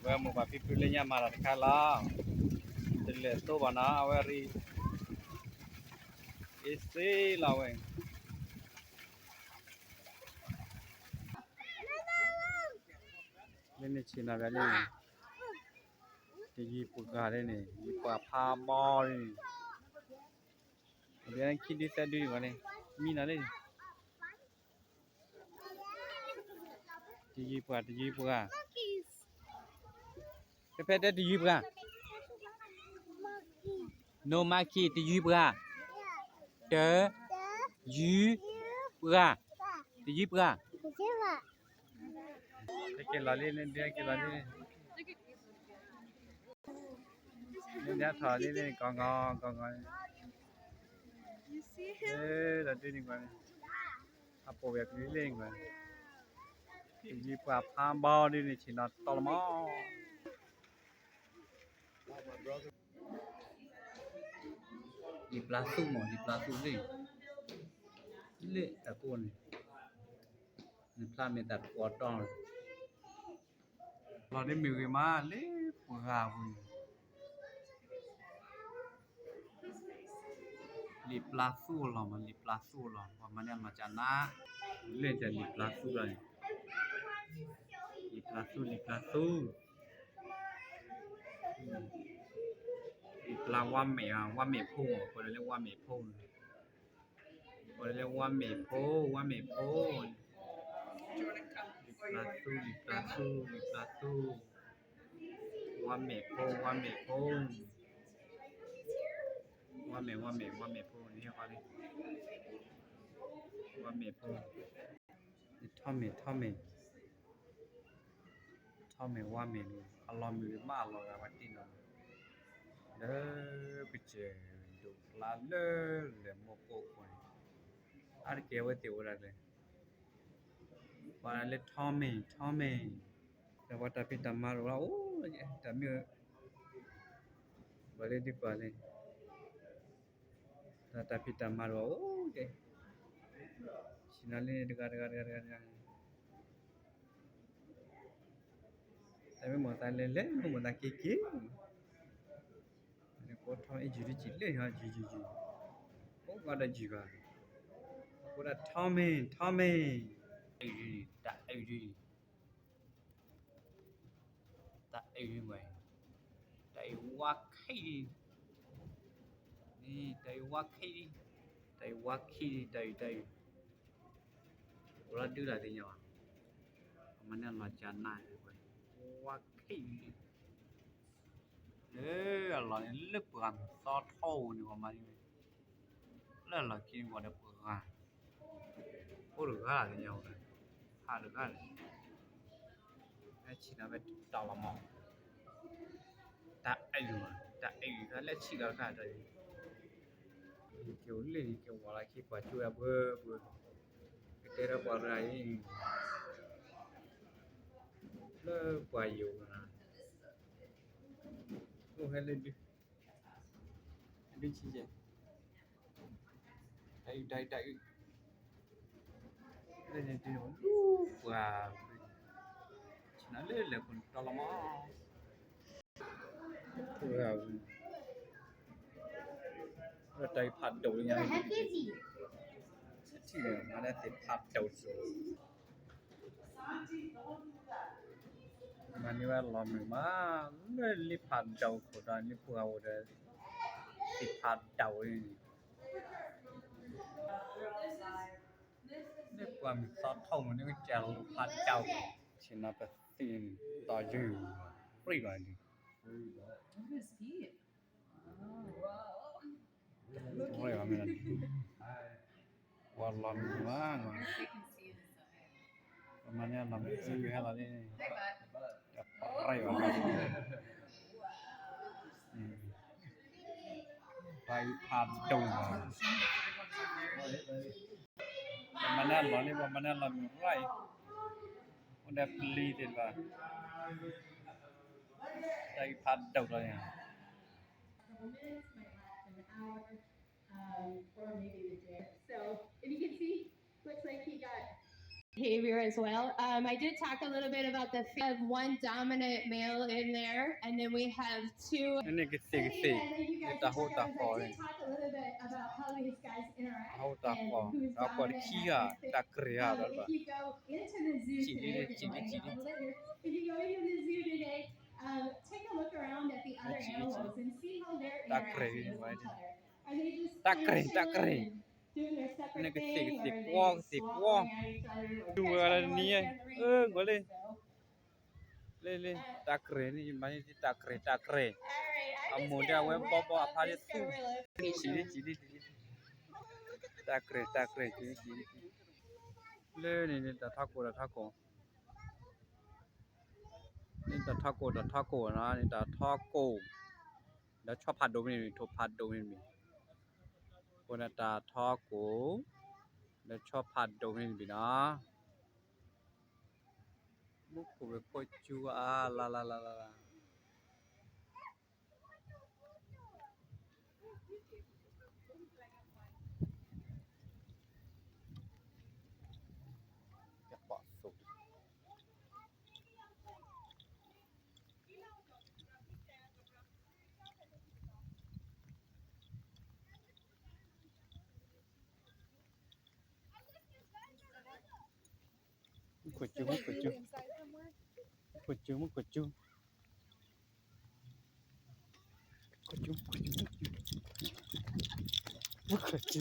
ဝဲမိၢ်ပၢ်ဖံဖုလၢညါမၤတၢ်တခါလီၤ, တလဲၤသိဘၣ်နီၤ အဝဲရံ, အ့စ့လီၤဝဲ, လၢန့ၣ်ဆ့ၣ်နီၤဘၣ်လၢန့ၣ်, တယံၤပှၤဂၤလၢန့ၣ် ယံၤပှၤဖးဘီလၢန့ၣ်, အဒုးခံဒုသၢဒုန့ၣ်ဘၣ်န့ၣ်, မံနီၤလၢန့ၣ် တယံၤပှၤ တယံၤပှၤ, ဖဲဖဲတဲတယံၤပှၤ, no monkey တယံၤပှၤ, တ, ယံၤ, ပှၤ, တယံၤပှၤ, က့ၤလီၤလံန့ၣ် က့ၤလီၤလံန့ၣ်, န့ၣ်ထီၣ်လံန့ၣ် ကီၤကီၤ ကီၤကီၤ, ဒီးဒုန့ၣ်ကွၢ်န့ၣ်, အပိာ်ဝဲကလုၢ်လ့ၣ်ကွၢ်, တယံၤပှၤဖးဘီဒုန့ၣ်ဆ့ၣ်နီၤတီလီၤမး, လံာ်ပျၢ်သူၣ်မး လံာ်ပျၢ်သူၣ်လၢ, လၢအကိၣ်န့ၣ်, နဖျါမ့ၢ်သးတပှီၤတီၢ်န့ၣ်, လီၤဒ်မ့ၢ်ဂ့ၤမးလၢပှၤဂၤပူၤန့ၣ်, လံာ်ပျၢ်သူၣ်လီၤမး လံာ်ပျၢ်သူၣ်လီၤ ပှၤမၤန့ၢ်လီၤကနါ, လၢတၢ်လံာ်ပျၢ်သူၣ်လီၤန့ၣ်, လံာ်ပျၢ်သူၣ် လံာ်ပျၢ်သူၣ်, လံာ်ပျၢ်ဝါမဲာ်ဧါ ဝါမဲာ်ဖိမး ကိးလၢဝါမဲာ်ဖိန့ၣ်, ကိးလၢဝါမဲာ်ဖိ ဝါမဲာ်ဖိ, လံာ်ပျၢ်သူၣ် လံာ်ပျၢ်သူၣ် လံာ်ပျၢ်သူၣ်, ဝါမဲာ်ဖိ ဝါမဲာ်ဖိ, ဝါမဲာ် ဝါမဲာ် ဝါမဲာ်ဖိန့ၣ်ဟဲဃီလံ, ဝါမဲာ်ဖိ, ထီၣ်မဲာ် ထီၣ်မဲာ် ထီၣ်မဲာ်ဝါမဲာ်န့ၣ် အလီၤမုာ်မးအလီၤဂာ်ဝဲတံၢ်နီၤ, လၢကစၢၢ်ဒိၣ်ကျါလၢလဲၤမိၢ်ကိၢ်ခိၣ်န့ၣ်, အါတက့ၢ်အဝဲသ့ၣ်အိၣ်ဒၣ်လဲာ်, ပှၤလၢထီၣ်မဲာ် ထီၣ်မဲာ်, ဒီးပှၤတၢ်ဖံးတၢ်မၤတအိၣ်လၢၤအိၣ်, တၢ်မ့ၢ် ပှၤလၢဒ်ပှၤလၢ တၢ်တၢ်ဖံးတၢ်မၤတအိၣ်ကဲ, ဆ့ၣ်နီၤလၢန့ၣ်တဂၤတဂၤတဂၤတဂၤတဂၤ, တၢ်မ့ၢ်မိၢ်သးလဲၤလဲၤ မ့ၢ်မိၢ်သးက့ၤက့ၤ, ကိးထီၣ်အ့ၣ်ယုၢ်တကံၢ်လၢယုၢ်ယုၢ်ယုၢ်, အိၣ်ကီးဒီးယုၢ်ဘၣ်, အဃိဒၣ်ထီၣ်မဲာ် ထီၣ်မဲာ်, တၢ်အုၣ်ဒု, တၢ်အုၣ်ဒု, တၢ်အုၣ်ဒုမး, တၢ်အုၣ်ဝါခံဒု, တၢ်အုၣ်ဝါခံဒု, တၢ်အုၣ်ဝါခံဒု တၢ်အုၣ် တၢ်အုၣ်, အိၣ်လီၤဒုလီၤသ့ၣ်ညါဘၣ်, အမၤန့ၢ်လီၤကနါ, ဝါခံဒု, လၢအလီၢ်န့ၣ် လၢပှၤဂၤမ့ၢ်သီထီၣ်ဧိၤန့ၣ် ပှၤမၤန့ၢ်ဝဲ, လၢအလီၢ်ခံန့ၣ် ပှၤဒီးပှၤဂၤ, အိၣ်တဂၤလၢညါဝဲ, ဟးတဂၤလၢ, လၢဆံးနၤဝဲတတီၤလီၤမး, တၢ်အုၣ်, တၢ်အုၣ် လၢဆံးလီၤတခါတၢ်အုၣ်, က့ၤအိၣ်လၢ က့ၤဝဲလၢခံပှၤကၠိယၤဘှၢဘှၢ, ကတဲဒီးပှၤရၤအံၤ လၢပှၤယိၤနၤ, အိၣ်ဟဲလၢဒု, ဒုဆံးယဲၢ်, တၢ်အုၣ် တၢ်အုၣ် တၢ်အုၣ်, လၢန့ၣ်ဒု ပှၤ, ဆ့ၣ်နီၤလၢလဲၤခိၣ်တီလီၤမး, ပှၤ, လၢတၢ်အုၣ်ဖးဒိၣ်လၢညါ, ထံၣ်န့ၣ် မၤလၢသ့ၣ်ဖးဒိၣ်စိၤ မၤန့ၢ်ဝဲလီၤမုာ်မး, လၢလံာ်ဖးဒိၣ်ခိၣ်ဒီးလံာ်ပှၤအိၣ်ဒီး, သ့ၣ်ဖးဒိၣ်န့ၣ်, လၢပှၤမ့ၢ်သီထီၣ်မးန့ၣ်ကစၢ်လီၤဖးဒိၣ်, ဆ့ၣ်နီၤပသ့ၣ်န့ၣ် တီၢ်ယုၢ်, ပြံၣ်ဘၣ်ဒုး, ဝဲမ့ၢ်, ပှၤလီၤမုာ်မး, ပမၤန့ၢ်လီၤမုာ်ဟဲလီၤန့ၣ်, တပြံၢ်ဘၣ်, တၢ်အုၣ်ဖးဒိၣ်မး, ပမၤန့ၢ်လီၤန့ၣ် ပမၤန့ၢ်လီၤမုာ်ရၣ်အံၤ, အိၣ်ဒီးပျံၤသ့ၣ်တဖၣ်, တၢ်အုၣ်ဖးဒိၣ်လီၤန့ၣ်. behavior as well. Um, I did talk a little bit about the f- of one dominant male in there, and then we have two န့ၣ်ကသ့ၣ်ကသ့ၣ် တၢ်ဟိတၢ်ဃီန့ၣ် တၢ်ဟိတၢ်ဃီ တၢ်ဃီတခံဂၤ တၢ်ကြဲးဂၤလီၤဘၣ် တၢ်ကြဲး တၢ်ကြဲး တၢ်ကြဲး န့ၣ်ကသ့ၣ်ကသ့ၣ် ကွီကသ့ၣ်ကွီ တူၢ်ဝဲဒၣ်တနံၤ အၢ ကွၢ်လံ လံ လံ တၢ်ကြဲးန့ၣ် ယမၤန့ၢ်တၢ်ကြဲး တၢ်ကြဲး အမိၢ်ဒၣ်ဝဲဘီဘီအဖါဒ်သူၣ် တၢ်ကြဲး တၢ်ကြဲး လၢန့ၣ်န့ၣ် တၢ်ထီကိၣ် တၢ်ထီကိၣ် န့ၣ်တၢ်ထီကိၣ် တၢ်ထီကိၣ်နီၤ န့ၣ်တၢ်ထီကိၣ် ဒီးဆီဖးဒိၣ်မ့ၢ်န့ၣ် ထိၣ်ဖးဒိၣ်မ့ၢ်န့ၣ် အဃိန့ၣ်တၢ်ထီကိၣ် ဒီးဆီဖးဒိၣ်မ့ၢ်န့ၣ်နီၤ မူခိၣ်ဝဲခိၣ်ကၠူအါ လါလါလါလါလါ ကပာ်သိး မူခိၣ်ကၠူ မူခိၣ်ကၠူ မူခိၣ်ကၠူ မူခိၣ်ကၠူ မူခိၣ်ကၠူ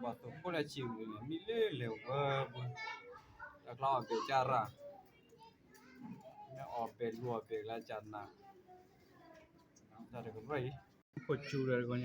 ဘၣ်သိၣ်ဖိလၢစံးဝံၤန့ၣ် မ့ၢ်လၢလဲၤဝဲပူၤ တၢ်ကျါအီၣ်ဘဲးကၢ်ရၣ် မ့ၢ်အီၣ်ဘဲးလူၤအီၣ်ဘဲးလၢကၢ်နၤ တၢ်တကရၢအံၤ မူခိၣ်ကၠူဒီးတဂီၢ်ညါ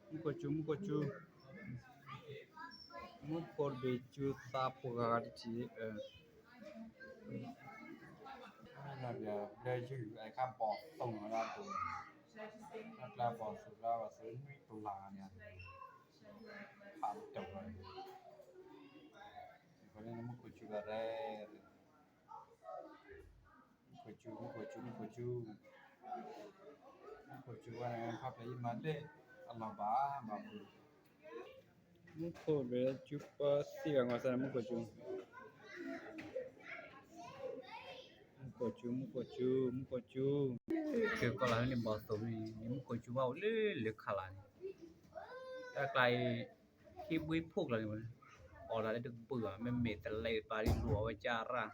မူခိၣ်ကၠူ မူခိၣ်ကၠူ မူခိၣ်တဘ့ၣ်ကၠူသးပှၢ်ဂၤတထံၣ် မ့ၢ်လီၤဘျၢယုၢ်အခါဘီၣ်သိၣ်နီၤဒၣ်ဒိၣ် တၢ်ကျါဘီၣ်သိၣ်ကျါဘီၣ်သိၣ်နွံပလၢ်န့ၣ် ဖးတဝဲ မူခိၣ်ကၠူဒီးရဲ မူခိၣ်ကၠူ မူခိၣ်ကၠူ မူခိၣ်ကၠူ မူခိၣ်ကၠူဝဲန့ၣ် ခီဖျိယမၤလၢအလီၢ်ဘၣ်ဘၣ်ပူၤ မူခိၣ်ဘ့ၣ်ကၠူပှၤသ့ၣ်ဂၤငီၤသးန့ၣ် မူခိၣ်ကၠူ မူခိၣ်ကၠူ မူခိၣ်ကၠူ မူခိၣ်ကၠူ ကဲကီၢ်လၢန့ၣ်ဘီၣ်သိၣ်န့ၣ် မူခိၣ်ကၠူဘၣ်အိၣ်လၢလၢခါလာ်န့ၣ် တၢ်ကျါအံၤ ဟံၣ်ဘှံးဖှိၣ်ကျါန့ၣ် အီၣ်တၢ်လၢတဘၢၣ်ဘၣ် မ့မ့ၢ်တလဲၤပာ်ဒ်လူၤအီၣ်ဝဲကၢ်ရၣ်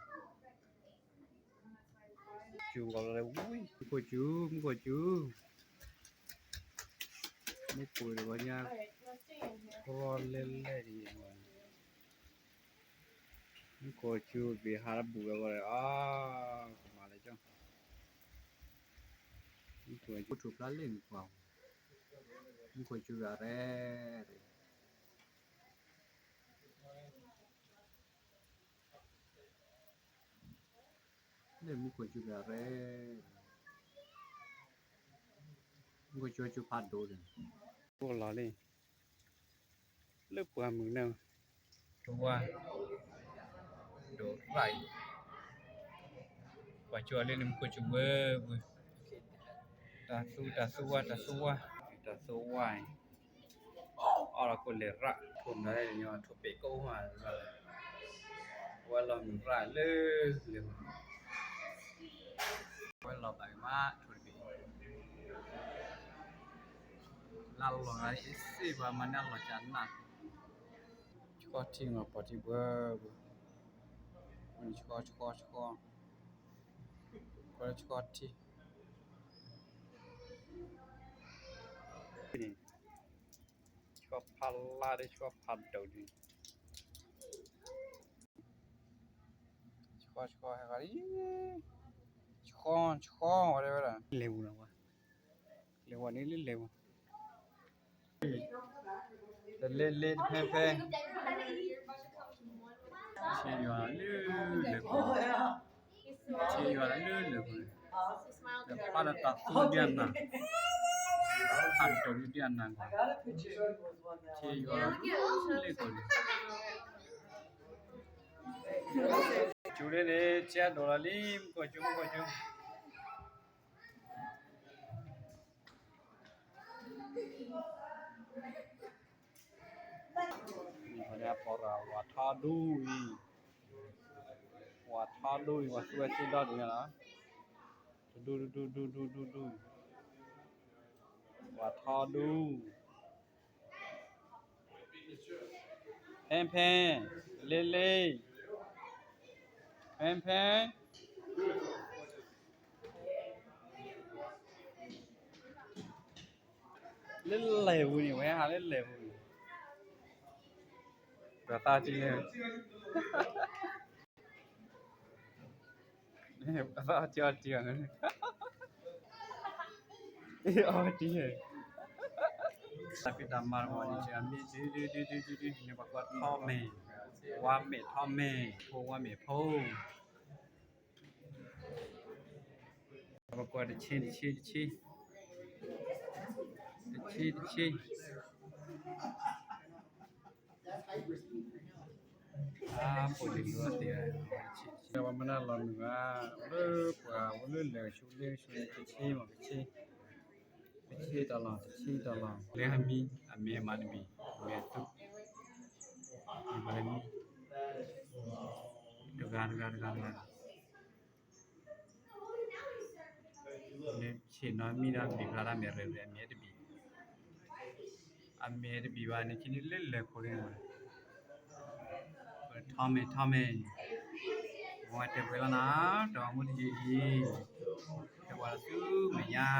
ကၠူကီးလၢဝံၤ မူခိၣ်ကၠူ မူခိၣ်ကၠူ မူခိၣ်တဂီၢ်ညါ ကီလဲလဲဒ်အံၤ မူခိၣ်ကၠူဘ့ၣ်ဟးတဘူၣ်ဝဲဂီၢ်ဒီး အါ ကမၤလၢကၠီ မူခိၣ်ကၠူထူၣ်ဖျါလၢမုၢ်ပှၢ် မူခိၣ်ကၠူဂၤရဲ လၢမူခိၣ်ကၠူဂၤရဲ မူခိၣ်ကၠူကၠူဖးဒိၣ်န့ၣ် အိၣ်လီၤလံ လၢပှၢ်မုၢ်န့ၣ် ကဝါ ဒိၣ်ရၣ်အံၤ ပှၤကၠူအီၤလၢန့ၣ်မူခိၣ်ကၠူဝဲပူၤ တၢ်သူ တၢ်သူဝါ တၢ်သူဝါ တၢ်သူဝါအံၤ အီၣ်လီၤကိၣ်လဲၤရၣ် ထိၣ်နၤလၢညီ ထိၣ်ပ့းကိးမး ဝဲလီၤမုၢ်ရၣ်လၢ လၢ ဝဲလီၤဘၣ်က့ၤမး ထိၣ်တဘ့ၣ် လၢလီၤဂၤအ့ၣ်စ့ၣ်ပှၤမၤန့ၢ်လီၤကၢ်နၢ် ဆှီထံ မၤပီၢ်ထံဘှၢဘှၢ ဆှီ ဆှီ ဆှီ ဆှီထံ န့ၣ် ဆှီဖးလါဒီး ဆှီဖးဒိၣ်ဒံး, ဆှီဆှီဟဲဂီၤလံ, ဆှီဆှီ whatever လဲၤပူၤလီၤ, လဲၤဝဲန့ၣ်လၢလဲၤပူၤ, တလ့လ့တဖဲဖဲ, ဆ့ယွၤလၢလဲၤပူၤ, ဆ့ယွၤလၢလဲၤပူၤန့ၣ်, ဒီးပာ်ဒီးတၢ်သူဒံးအနၤ, ပာ်ဒီးတၢ်သူဒံးအနၤကွၢ်, ဆ့ယွၤလၢလဲၤပူၤန့ၣ်, ကၠိလၢန့ၣ် ဆ့ဒိၣ်လီၤလံ မူကီၢ်ကၠိ မူကီၢ်ကၠိ ပှၤထီဒူအံၤ, ပှၤထီဒူအံၤ ပှၤသူဝဲသ့ၣ်ဒီဒူၣ်ညါလီၤ, တဒူ တဒူ ဒူ ဒူ ဒူ ဒူ, ပှၤထီဒူ, ဖဲဖဲ, လ့လ့, ဖဲဖဲ လၢလဲၤပူၤန့ၣ် ဝဲဟးလၢလဲၤပူၤန့ၣ်, ပသးကံၢ်န့ၣ်, ပသးအီၣ်တံၢ်အီၣ်တံၢ်အီၤန့ၣ်, အီၣ်တံၢ်, တၢ်ဖံးတၢ်မၤတမံၤန့ၣ် မ့ၢ်ဒုဒုဒုဒုဒုဒုန့ၣ် ပှၤကွၢ်ထီၣ်မဲာ်, ဝါမဲာ်ထီၣ်မဲာ်, ဖိဝါမဲာ်ဖိ ပကွၢ်တဆ့တဆ့တဆ့, တဆ့တဆ့, အါပှၤဒ်လီၤသ့ၣ်, ပှၤမနုၤလီၤနုာ်ဧါ, လၢပှၤဝဲလၢလဲၤကဆူလၢကဆူန့ၣ် တဆ့မး တဆ့, တဆ့တလီၢ် တဆ့တလီၢ်, လၢဟမံ အမဲမးတဘ့ၣ်, အမဲသူ, မံ, တဂၤတဂၤတဂၤတဂၤ လၢဆ့ၣ်နီၤမံဒီး ဘံၣ်ဖျါတၢ်မဲာ်ရဲၣ်ရဲၣ် အမဲတဘံၣ်, အမဲတဘံၣ်ဘၣ်န့ၣ် ကန့ၣ်လၢလဲၤခိၣ်န့ၣ်, ထီၣ်မဲာ်ထီၣ်မဲာ်, ဝဲတဲပှဲၤလီၤနၤ, တၢ်မူတယံၤအံၤ, တဲပှၤလၢသုမဲာ်ညါ,